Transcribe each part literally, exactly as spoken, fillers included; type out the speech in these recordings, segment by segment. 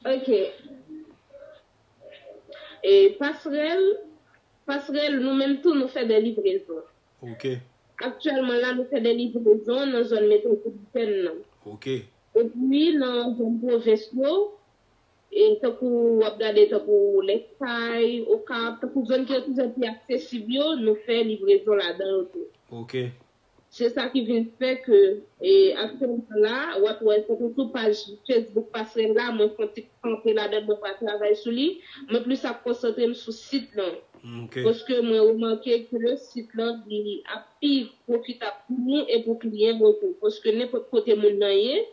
Ok. E pasrèl, pasrèl, nou menm tou, nou fè de livrezon. Ok. Aktyèlman la, nou fè de livrezon nan zòn metwopolitèn nan. Ok. Epi nan zòn pwovens yo, e tankou w ap gade tankou Lèkay, Okap, tankou zòn ki toujou pi aksesib yo, nou fè livrezon ladan yo tou. Ok. Se sa ki vin fè ke, e, aktyèlman la, w ap wè tankou sou paj Facebook Pasrèl la, mwen fè yon ti kanpe ladan, mwen pa travay sou li. Mwen plis ap konsantre m sou sit lan. Ok. Paske mwen remake ke sit lan, li ap pi pwofitab pou nou e pou kliyan yo tou. Paske nenpòt kote moun nan ye,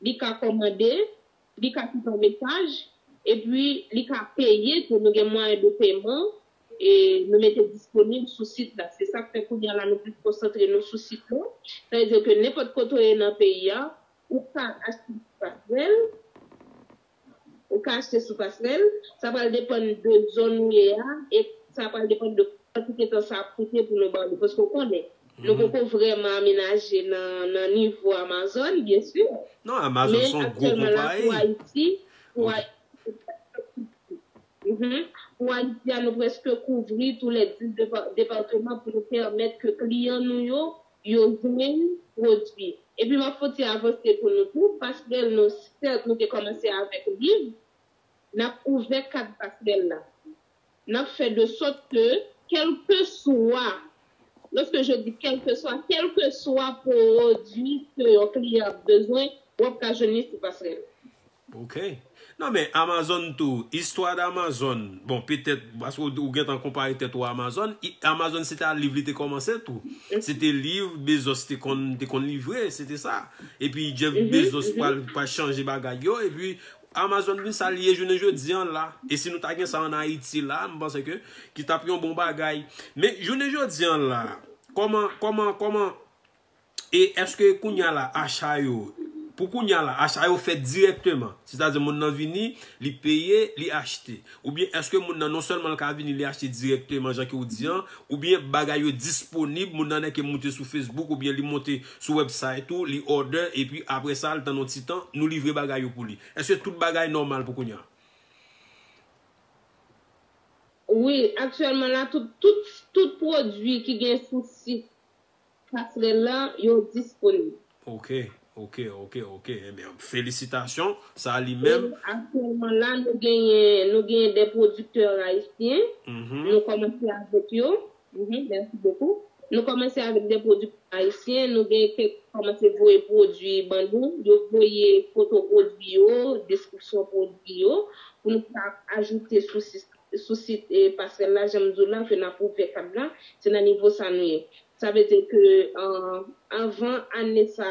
li ka kòmande, li ka kite yon mesaj, epi li ka peye tou. Nou gen mwayen de peman, e nou mete disponib sou sit la. Se sa k fè kounye a la nou plis konsantre nou sou sit la. Sa vle di ke nenpòt kote w ye nan peyi a, ou ka achte sou Pasrèl, ou ka achte sou Pasrèl. Sa pral depann de zòn ou ye a, e sa pral depann de kantite tan sa ap koute pou nou ba w li. Paske w konnen, nou poko vrèman amenaje nan, nan nivo Amazon, byen si. Non, Amazon se yon gwo konpayi. Men aktyèlman la, pou Ayiti, pou Ayiti, pou Ayiti a, nou prèske kouvri tou lè dis depa-, depatman pou nou pèmèt ke kliyan nou yo, yo jwenn pwodui. Epi m ap fon ti avanse pou nou tou, Pasrèl nou, sèt, nou te kòmanse avèk liv, n ap ouvè kad Pasrèl la. N ap fè de sòt ke, kèlkeswa, lorsque je dis quel que soit, kèlkeswa pwodui ke yon kliyan ap bezwen, w ap ka jwenn li sou Pasrèl. Ok. Non, men Amazon tou, istwa d Amazon, bon, petèt, paske ou, ou gentan konpare tèt ou a Amazon, i- Amazon se te a liv li te kòmanse tou. Se te liv Bezos te konn, te konn livre, se te sa. Epi Jeff Bezos pral, pral chanje bagay yo, epi Amazon vin sa l ye jounen jodi an la. E si nou ta gen sa ann Ayiti la, m panse ke ki t ap yon bon bagay. Men jounen jodi an la, kòman, kòman, kòman, e èske kounye a la, acha yo, pou kounye a la, acha yo fèt dirèkteman? Sètadi moun nan vini, li peye, li achte. Oubyen èske moun nan non sèlman l ka vini, li achte dirèkteman, jan ke w di an, oubyen bagay yo disponib, moun nan nèke moute sou Facebook, oubyen li monte sou website ou, li order, epi apre sa, l tann yon ti tan, nou livre bagay yo pou li. Èske tout bagay nòmal pou kounye a? Wi, aktyèlman la, tout, tout, tout pwodui ki gen sou sit Pasrèl la, yo disponib. Ok, ok, ok, ok. Ebyen, felisitasyon. Sa li menm. E aktyèlman la, nou genyen, nou genyen de pwodiktè ayisyen. Nou kòmanse avèk yo. Mhm, merci beaucoup. Nou kòmanse avèk de pwodiktè ayisyen. Nou gen kèk ki kòmanse voye pwodui ban nou. Yo voye foto pwodui yo, deskripsyon pwodui yo, pou nou ka ajoute sou sis-, sou sit, e, Pasrèl la, jan m di w la, ke n ap ouvè kad la, se nan nivo sa nou ye. Sa vle di ke, an, anvan ane sa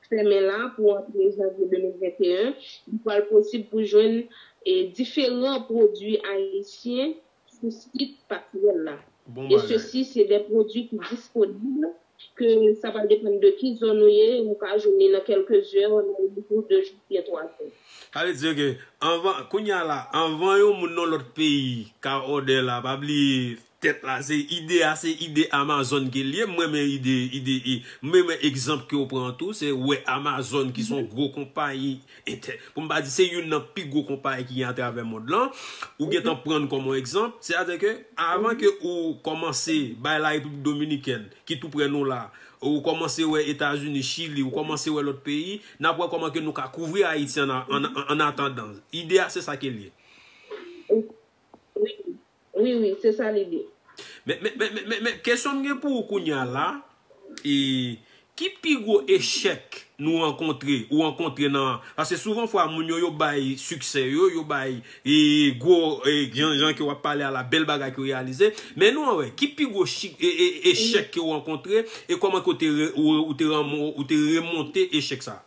fèmen la, pou antre janvye de mil venteyen, li pral posib pou jwenn, e, diferan pwodui ayisyen sou sit Pasrèl la. Bon bagay. E sesi, se de pwodui ki disponib, ke sa pral depann de ki zòn ou ye, ou ka jwenn li nan kèlke zè, nan yon jou, de jou, oubyen twa zè. Sa vle di ke anvan, kounye a la, anvan yon moun nan lòt peyi ka order la, pa bliye tèt la, se ide a, se ide Amazon ke l ye. M renmen ide, ide, i- m renmen egzanp ke w pran tou, se wè Amazon ki se yon gwo konpayi entè-, pou m pa di se youn nan pi gwo konpayi ki gen atravè mond lan, ou gentan pran kòm yon egzanp, sètadi ke avan ke ou kòmanse bay la Repiblik Dominikèn, ki tou prè nou la, ou kòmanse wè Etazini, Chili, ou kòmanse wè lòt peyi, n ap wè kòman ke nou ka kouvri Ayiti an, an, an, an atandan. Ide a, se sa ke l ye. Wi, wi, wi, se sa lide. Men, men, men, men, men, men kesyon m gen pou ou kounye a la, e, ki pi gwo echèk nou rankontre, ou rankontre nan, paske souvan fwa moun yo, yo bay siksè yo, yo bay, e, gwo, e, jan, jan ke w ap pale a la, bèl bagay ke yo reyalize, men nou an wè, ki pi gwo chi-, e, e, echèk ke w rankontre, e kòman ke w te re-, ou, ou te ranmo-, ou te remonte echèk sa?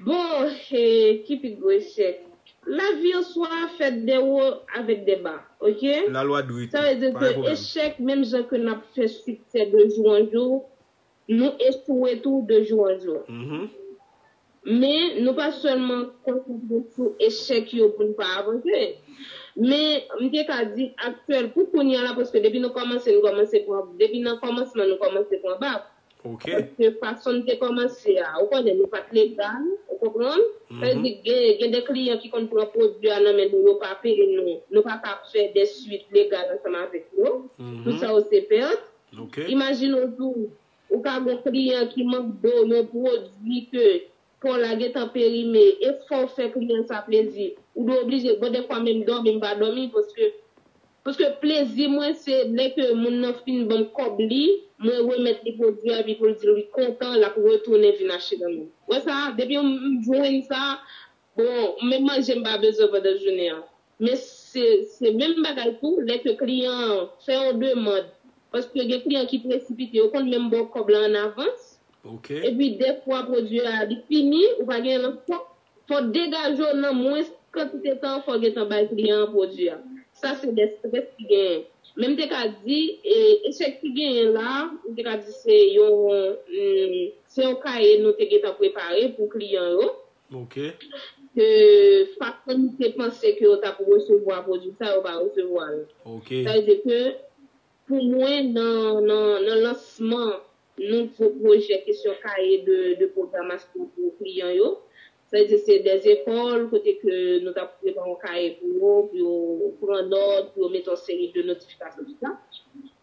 Bon, e, ki pi gwo echèk? Lavi an swa fèt de wo avèk de ba, ok? La loi de rythme. Sa vle di ke echèk, menm jan ke n ap fè siksè de jou an jou, nou echwe tou de jou an jou. Mhm. Men nou pa sèlman konsantre sou echèk yo pou n pa avanse. Men m te ka di aktyèl pou kounye a la, paske depi nou kòmanse, nou kòmanse pran, depi nan kòmansman, nou kòmanse pran baf. Ok. Paske fason n te kòmanse a, ou konnen nou pa t legal, ou konprann? Sa vle di gen, gen de kliyan ki konn pran pwodui a nan men nou, yo pa peye nou, nou pa ka fè de swit legal ansanm avèk yo. Tout sa yo se pèt. Ok. Imajine w tou, ou ka gen yon kliyan ki mande w yon pwodui ke pa w la gentan perime, e fò w fè kliyan sa plezi. Ou dwe oblije, bon, dèfwa menm dòmi, m pa dòmi, paske Paske plezi mwen se lè ke moun nan fin ban m kòb li, mwen remèt li pwodui a epi pou l di li kontan, l ap retounen vin achte nan men m. Wè sa, depi m jwenn sa, bon, menm manje m pa bezwen pandan jounen an. Men se se menm bagay tou, lè ke kliyan an fè yon demann, paske gen kliyan ki presipite, yo konn menm ba w kòb la an avans, Ok. epi dèfwa pwodui a li fini, ou pa gen lòt chwa. Fò w degaje w nan mwens kantite tan, fò w gentan bay kliyan an pwodui a. Sa se de strès ki genyen. Men m te ka di, e, echèk ki genyen la, m te ka di se yon, mm, se yon kaye nou te gentan prepare pou kliyan yo. Ok. Ke fason nou te panse ke yo t ap resevwa pwodui sa, yo pa resevwa l. Ok. Sa vle di ke pou mwen, nan, nan, nan lansman nouvo pwojè kesyon kaye de, de pwogramasyon pou kliyan yo, sa vle di se de ekòl kote ke nou t ap prepare yon kaye pou yo, pou yo pran nòt, pou yo mete yon seri de notifikasyon, tout sa.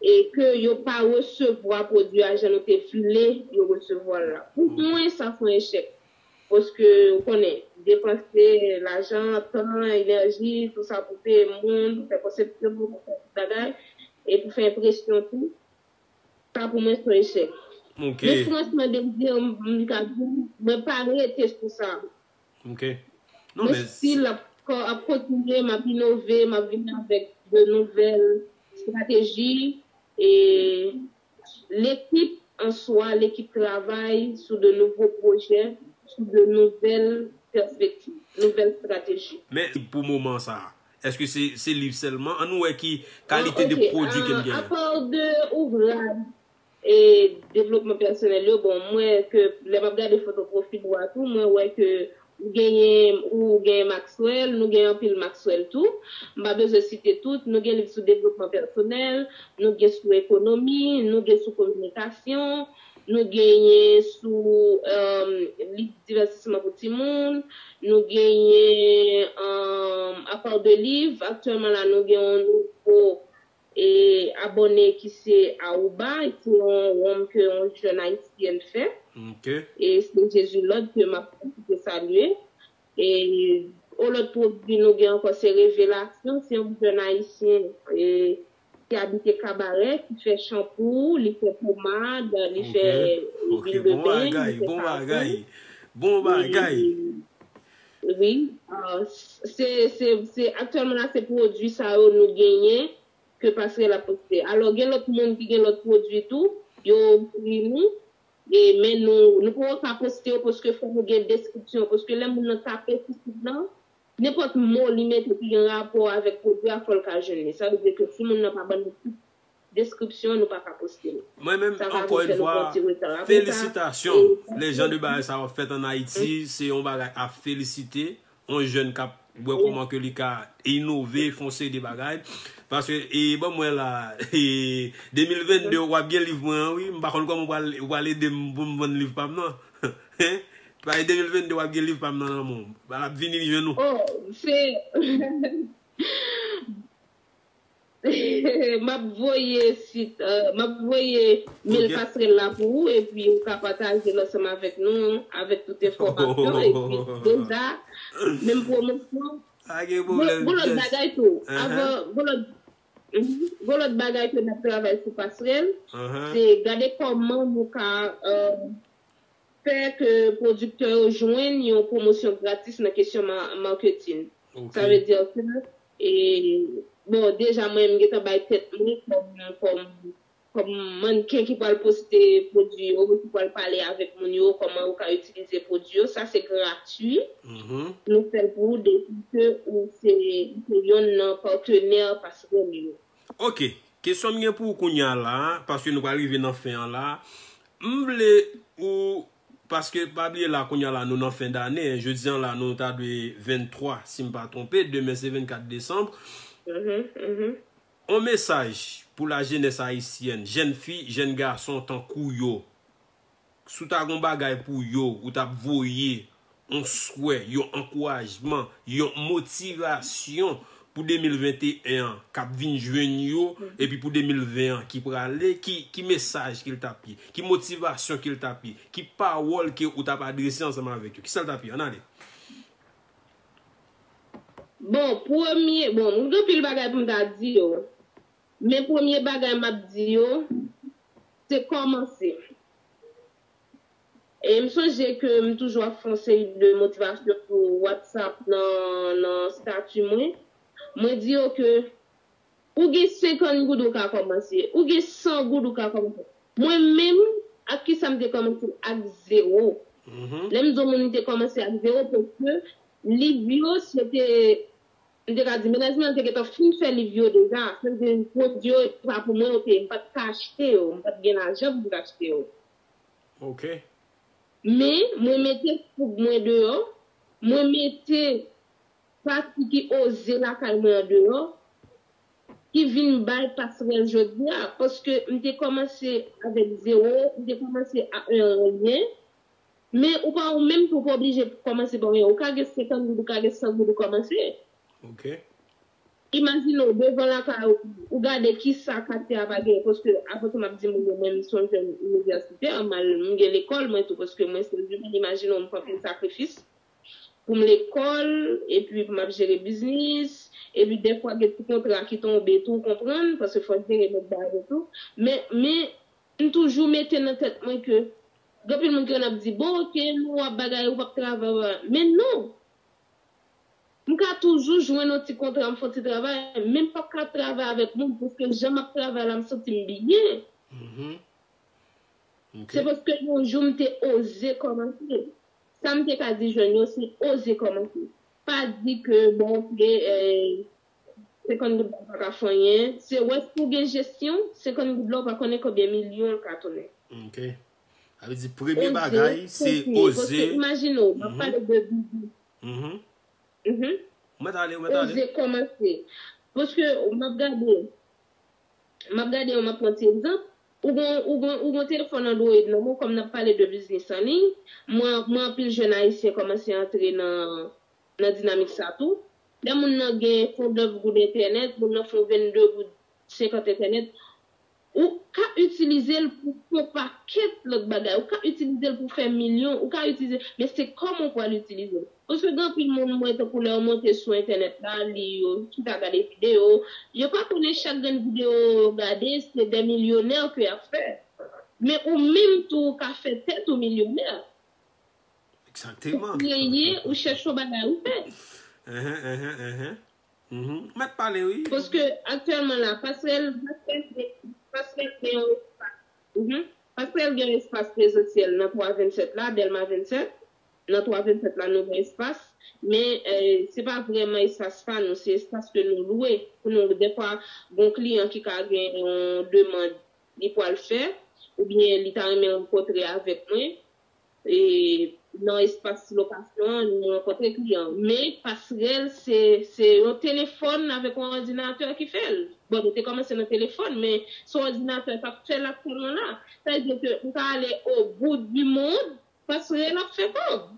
E ke yo pa resevwa pwodui a jan nou te vle yo resevwa l la. Pou mwen, sa se yon echèk. Paske, ou konnen, depanse lajan, tan, enèji, tout sa pou peye moun, pou fè konsepsyon, pou fè tout bagay, e pou fè enpresyon tou, sa pou mwen se yon echèk. Ok. Men fransman de Dye, m ka di, mwen pa rete sou sa. Ok. Non, Mwen men still ap, ap kontinye, m ap inove, m ap vini avèk de nouvèl estrateji, e lekip an swa, lekip travay sou de nouvo pwojè, sou de nouvèl pèspektiv, nouvèl estrateji. Men pou moman sa, èske se se liv sèlman? An nou wè ki kalite de Ok, pwodui ke n ah, genyen. Apa de ouvraj e devlopman pèsonèl yo, bon, mwen ke lè m ap gade foto pwofil ou a tou, mwen wè ke ou genyen, ou genyen Maxwell, nou genyen anpil Maxwell tou. M pa bezwen site tout, nou gen liv sou devlopman pèsonèl, nou gen sou ekonomi, nou gen sou kominikasyon, nou genyen sou, um, liv divètisman pou timoun, nou genyen, um, apa de liv, aktyèlman la nou gen yon nouvo e abòne ki se Aouba, e se yon wonm ke yon jèn ayisyèn fè. Ok. E se Jezi Lòd ke m ap pwofite salye. E yon lòt pwodui nou gen ankò se Revelasyon, se yon jèn ayisyen e, ki abite Kabarè, ki fè chanpou, li fè pomad, li Ok. fè Ok, lwil de bon ben, li bagay, fè bon savon. bagay. Bon bagay. Wi, ah, se, se, se, aktyèlman la, se pwodui sa yo nou genyen ke Pasrèl ap poste. Alò, gen lòt moun ki gen lòt pwodui tou, yo ofri nou, e, men nou, nou poko ka poste yo paske fò nou gen deskripsyon, paske lè moun nan tape sou sit lan, nenpòt mo li mete ki gen rapò avèk pwodui a, fò l ka jwenn li. Sa vle di ke si moun nan pa ban nou tout deskripsyon, nou pa ka poste li. Mwen menm, Sa ka ankò vin yon fè nou fwa, pran ti reta. Apre sa, felisitasyon. e, Le jan de bagay sa w ap fèt an Ayiti, se yon bagay a felisite. Yon jèn k ap wè kòman ke li ka inove, fè yon seri de bagay. Paske, e, bon, mwen la, e, de mil venn de, w ap gen liv mwen an, wi. M pa konn kòman w pral, w pral ede m pou m vann liv pa m nan. Hein? Paske de mil venn de, w ap gen liv pa m nan nan men w. L ap vini jwenn ou. Oh, se M ap voye sit, euh, m ap voye mail Ok. Pasrèl la pou ou, epi ou ka pataje l ansanm avèk nou, avèk tout enfòmasyon, epi deja, menm pwomosyon. Pa gen Gon pwoblèm, gon lòt Jess. Bagay tou. Uh-huh. Avan, gon lòt, mhm, gon lòt bagay ke n ap travay sou Pasrèl, Uh-huh. se gade kòman nou ka, euh, fè ke pwodiktè yo jwenn yon pwomosyon gratis nan kesyon ma-, marketing. Ok. Sa vle di ke, e, bon, deja mwen, m gentan bay tèt mwen kòm, kòm, kòm mannken ki pral poste pwodui yo, ki pral pale avèk moun yo, kòman yo ka itilize pwodui yo. Sa se gratui. Mhm. Nou fè l pou ou depi ke ou se, se yonn nan patnè Pasrèl yo. Ok. Kesyon m gen pou ou kounye a la, paske nou pral rive nan fen an la. M vle ou paske pa bliye la, kounye a la, nou nan fen dane, jodi an la, nou ta dwe venntwa, si m pa twonpe, demen se vennkat desanm. Mhm, mhm. On mesaj pou lajenès ayisyèn, jèn fi, jèn gason tankou yo. Si w ta gon bagay pou yo, ou t ap voye, on swè, yon ankourajman, yon motivasyon pou de mil venteyen an k ap vin jwenn yo, epi pou de mil ven an ki prale, ki, ki mesaj ke l t ap ye, ki motivasyon ke l t ap ye, ki pawòl ke ou t ap adrese ansanm avèk yo? Kisa l t ap ye? Ann ale. Bon, premye, bon, m gen anpil bagay pou m ta di yo. Men premye bagay m ap di yo, se kòmanse. E m sonje ke m toujou ap fè yon seri de motivasyon sou WhatsApp nan, nan estati mwen. Mwen di yo ke ou gen senkant goud ou ka kòmanse, ou gen san goud ou ka kòmanse. Mwen menm, ak kisa m te kòmanse? Ak zewo. Mhm. Lè m di w moun, m te kòmanse ak zewo, paske liv yo, se te, m te ka di, menaj mwen te gentan fin fè liv yo deja. Sa vle di, pwodui yo, se pa pou mwen, yo te, m pa t ka achte yo, m pa t gen lajan pou m ta achte yo. Ok. Men, mwen mete foug mwen deyò, mwen mete pati ki oze lakay mwen an deyò, ki vin bay pasrèl jodi a. Paske m te kòmanse avèk zewo, m te kòmanse a anyen, men ou pa, ou menm tou, ou pa oblije kòmanse pa anyen. Ou ka gen senkant goud, ou ka gen san goud, ou kòmanse. Ok. Imajine w devan lakay ou, ou gade kisa katye a pa genyen, paske avan tou m ap di moun yo, mwen, m se yon jèn inivèsitè, m al, m gen lekòl, mwen tou, paske mwen se yon jèn, imajine w, m fè anpil sakrifis pou m lekòl, epi pou m ap jere biznis, epi dèfwa gen ti kontra ki tonbe tou, ou konprann, paske fò jere lòt bagay yo tou. Men, men, m toujou mete nan tèt mwen ke, gen anpil moun ki konn ap di, bon, ok, nou ap bagay, ou p ap travay, ou pa. Men non! M ka toujou jwenn yon ti kontra, m fè yon ti travay, men m p ap ka travay avèk moun, paske jan m ap travay la, m santi m byen. Mhm. Ok. Se paske yon jou m te oze kòmanse. Sa m te ka di jèn yo, se oze kòmanse. Pa di ke, bon, ok, eh, senkant goud la pa ka fè anyen. Se wè si w gen jesyon, senkant goud la, ou pa konnen konbyen milyon l ka tounen. Ok. Sa vle di, premye bagay, se oze. Paske imajine w, m ap pale de biznis. Mhm. Mhm. Ou mèt ale, ou mèt ale. Oze kòmanse. Paske m ap gade, m ap gade, m ap pran ti egzanp. Ou gon, ou gon, ou gon telefòn Android nan men w, kòm n ap pale de biznis an liy, mwen, mwen anpil jèn ayisyen kòmanse antre nan, nan dinamik sa tou. Lè moun nan gen fon nèf goud entènèt, moun nan fon vennde goud senkant entènèt, ou ka itilize l pou fè yon pakèt lòt bagay. Ou ka itilize l pou fè milyon, ou ka itilize, men se kòman ou pral itilize l. Paske gen anpil moun, m wè tankou lè yo monte sou entènèt la, li, yo chita gade videyo, yo pa konnen chak grenn videyo yo gade, se de milyonè ke y ap fè. Men ou menm tou, ou ka fè tèt ou milyonè. Egzakteman. Ou kreye, ou chèche yon bagay ou fè. Enhen, enhen, enhen. Mhm. Ou mèt pale, wi. Paske aktyèlman la, Pasrèl, Pasrèl, Pasrèl gen yon espas. Mhm. Pasrèl gen yon espas prezansyèl nan twa vennsèt la, Dèlma vennsèt. Nan twa vennsèt la, nou gen espas. Men, eh, se pa vrèman espas pa nou, se espas ke nou lwe. Pou nou, dèfwa, gon kliyan ki ka gen yon demann li pral fè, oubyen li ta renmen rankontre avèk mwen. E nan espas lokasyon an, nou rankontre kliyan. Men Pasrèl, se, se yon telefòn avèk yon òdinatè ki fè l. Bon, nou te kòmanse nan telefòn, men se yon òdinatè k ap fè l aktyèlman la. Sa vle di ke m ka ale au bout du monde, Pasrèl ap fè kòb.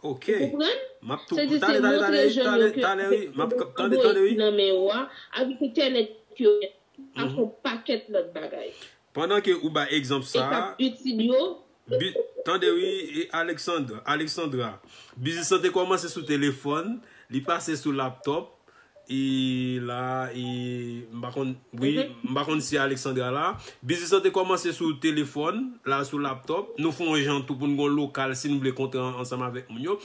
Ok. Ou konprann? M ap tou. Se di se Tande, tande, montre tande, jèn tande, yo ke tande, wi. M ap tande, Android tande, wi. Ki nan men yo a, avèk entènèt yo a, ak yon pakèt lòt bagay. Pandan ke ou bay egzanp E sa k a, ap itil yo. bi- tande, wi, e Alexandra, Alexandra. Biznis lan te kòmanse sou telefòn, li pase sou laptòp, e la, e m pa konn, wi, Mhm. m pa konn si Alexandra la. Biznis lan te kòmanse sou telefòn, la sou laptòp. Nou fè yon jan tou pou n gon lokal si n vle kontre an- ansanm avèk moun yo.